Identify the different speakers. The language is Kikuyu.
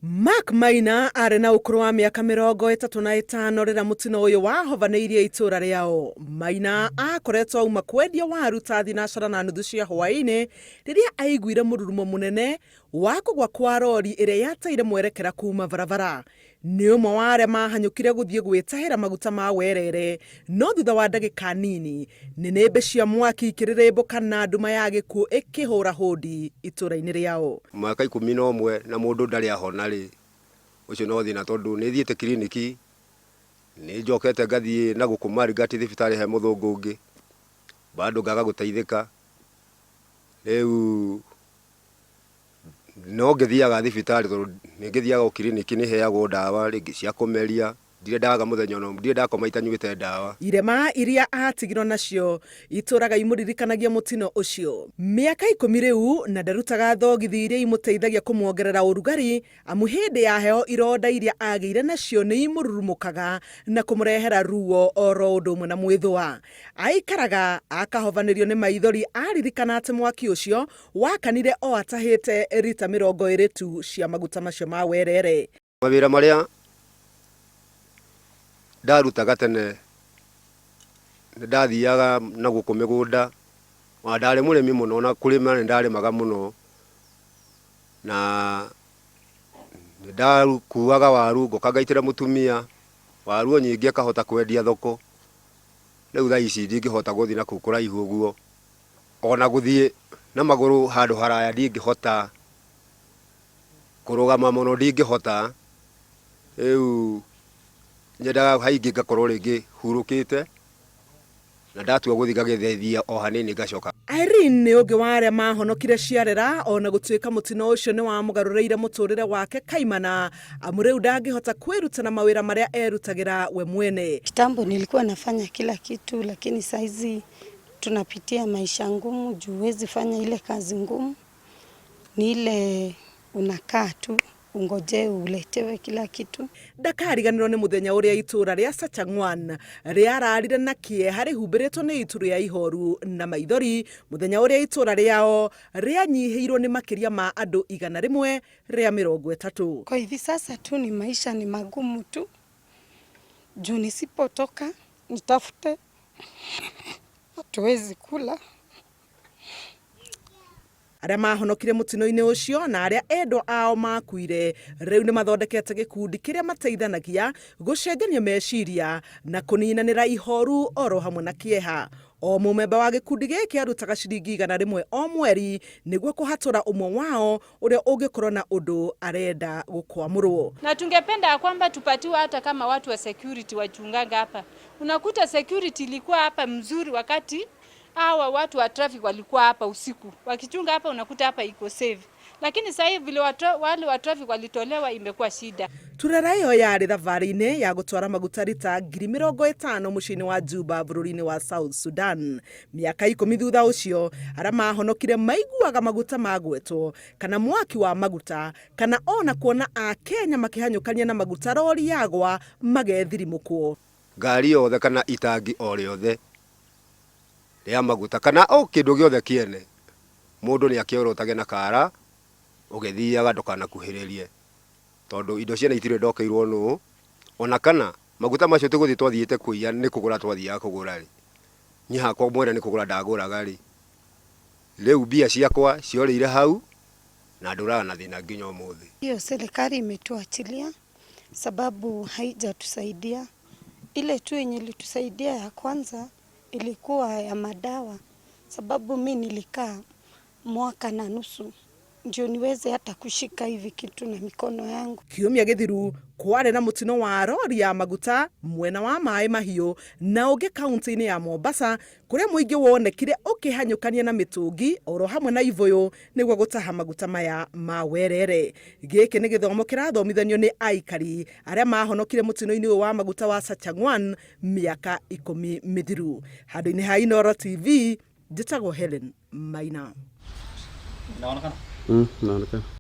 Speaker 1: Mark Maina arĩ na ũkũrũ wa mĩaka 35 rĩrĩa mũtino ũyũ wahovanĩirie itũũra rĩao. Maina akoretwo auma kwendia waru ta thinacara na nuthu cia hwaĩ-inĩ rĩrĩa aiguire mũrurumo mũnene wa kũgwa kwa rori ĩrĩa yateire mwerekera kuma barabara. Nĩ ũmwe wa arĩa mahanyũkire gũthiĩ gwĩtahĩra maguta ma werere, no thutha wa ndagĩka nini, nĩnĩmbĩ cia mwaki ikĩrĩrĩmbũka na nduma ya gĩkuũ ĩkĩhũra hũndi itũũra-inĩ rĩao.
Speaker 2: Mwaka 11 na mũndũ ndarĩ ahona rĩ, ũcio no thĩna tondũ nĩ thiĩte kiriniki, nĩ njokete ngathiĩ na gũkũ Marigat thibitarĩ he mũthũngũ ũngĩ, bado ngaga gũteithĩka. Rĩu no ngĩthiaga thibitarĩ tondũ nĩ ngĩthiaga o kiriniki nĩ heagwo ndawa rĩngĩ cia kũmeria, ndirĩ ndaga mũthenya ona ũmwe, ndirĩ ndakoma itanyuĩte ndawa.
Speaker 1: Irema iria aatigirwo nacio itũũraga imũririkanagia mũtino ũcio. Mĩaka 10 rĩu na ndarutaga thogithi iria imũteithagia kũmuongerera ũrugari amu hĩndĩ ya heho ironda iria agĩire nacio nĩ imũrurumũkaga na kũmũrehera ruo oro ũndũ ũmwe na mwĩthũa. Aikaraga akahovanĩrio nĩ maithori aririkana atĩ mwaki ũcio wakanire o atahĩte rita 20 tu cia maguta macio ma werere.
Speaker 2: Mawĩra marĩa ndarutaga tene nĩ ndathiaga na gũkũ mĩgũnda, ona ndarĩ mũrĩmi mũno na kũrĩma nĩ ndarĩmaga mũno, na nĩ ndakuaga waru ngoka ngaitĩra mũtumia, waru o nyingĩ akahota kwendia thoko. Rĩu thaa ici ndingĩhota gũthiĩ na kũu kũraihu ũguo, ona gũthiĩ na magũrũ handũ haraya ndingĩhota, kũrũgama mũno ndingĩhota, rĩu nyendaga haingĩ ngakorwo rĩngĩ hurũkĩte, na ndatua gũthiĩ ngagĩthethia o hanini ngacoka.
Speaker 1: Irene nĩ ũngĩ wa arĩa mahonokire ciarera ona gũtuĩka mũtino ũcio nĩ wamũgarũrĩire mũtũrĩre wake kaimana, amu rĩu ndangĩhota kwĩruta na mawĩra marĩa erutagĩra we mwene.
Speaker 3: Kitambo nilikuwa nafanya kila kitu, lakini saizi tunapitia maisha ngumu juu huwezi fanya ile kazi ngumu, ni ile unakaa tu ungoje uletewe kila kitu.
Speaker 1: Ndakariganĩrwo nĩ mũthenya ũrĩa itũũra rĩa Sachang'wan rĩararire na kĩeha rĩhumbĩrĩtwo nĩ itu rĩa ihoru na maithori, mũthenya ũrĩa itũũra rĩao rĩanyihĩirwo nĩ makĩria ma andũ 130.
Speaker 3: Kwa hivi sasa tu ni maisha ni magumu tu, juu nisipotoka nitafute hatuwezi kula.
Speaker 1: Arĩa mahonokire mũtino-inĩ ũcio na arĩa endwa ao makuire rĩu nĩ mathondekete gĩkundi kĩrĩa mateithanagia gũcenjania meciria na kũninanĩra ihoru oro hamwe na kĩeha. O mũmemba wa gĩkundi gĩkĩ arutaga ciringi 100 o mweri nĩguo kũhatũra ũmwe wao ũrĩa ũngĩkorwo na ũndũ arenda gũkwamũrwo.
Speaker 4: Na tungependa kwamba tupatiwe hata kama watu wa security wachunganga hapa. Unakuta security ilikuwa hapa mzuri wakati hawa watu wa traffic walikuwa hapa usiku. Wakichunga hapa unakuta hapa iko safe. Lakini sasa hivi vile wale wa traffic walitolewa imekuwa shida.
Speaker 1: Turera ĩyo yarĩ thabarĩ-inĩ ya gũtwara maguta rita 50,000 mũciĩ-inĩ wa Juba bũrũri-inĩ wa South Sudan. Mĩaka 10 thutha ũcio, arĩa mahonokire maiguaga maguta magwetwo kana mwaki wa maguta kana ona kuona Akenya makĩhanyũkania na maguta rori yagwa magethirimũkwo.
Speaker 2: Ngari yothe kana itangi o rĩothe rĩa maguta kana o kĩndũ gĩothe kĩene, mũndũ nĩ akĩorotage na kara ũgĩthiaga ndũkanakuhĩrĩrie, tondũ indo ciene itirĩ ndokeirwo nũ, ona kana maguta macio tũgũthiĩ twathiĩte kũiya nĩ kũgũra twathiaga kũgũra rĩ, niĩ hakwa mwene nĩ kũgũra ndagũraga rĩ, rĩu mbia ciakwa ciorĩire hau na ndũraga na thĩna nginya ũmũthĩ.
Speaker 3: Hiyo serikali imetuachilia sababu haijatusaidia. Ile tu yenye ilitusaidia ya kwanza ilikuwa ya madawa, sababu mi nilikaa mwaka na nusu ndio niweze hata kushika hivi kitu na mikono yangu.
Speaker 1: Kiumia gĩthiru kwarĩ na mũtino wa rori ya maguta mwena wa Maĩ Mahiũ na ũngĩ kaunti-inĩ ya Mombasa kũrĩa mũingĩ wonekire ũkĩhanyũkania na mĩtũngi oro hamwe na ibũyũ nĩguo gũtaha maguta maya ma werere. Gĩkĩ nĩ gĩthomo kĩrathomithanio nĩ aikari arĩa mahonokire mũtino-inĩ ũyũ wa maguta wa Sachang'wan mĩaka 10 mĩthiru. Handũ-inĩ ha Inooro TV, njĩtagwo Helen Maina.
Speaker 5: Inaonekana? Inaonekana.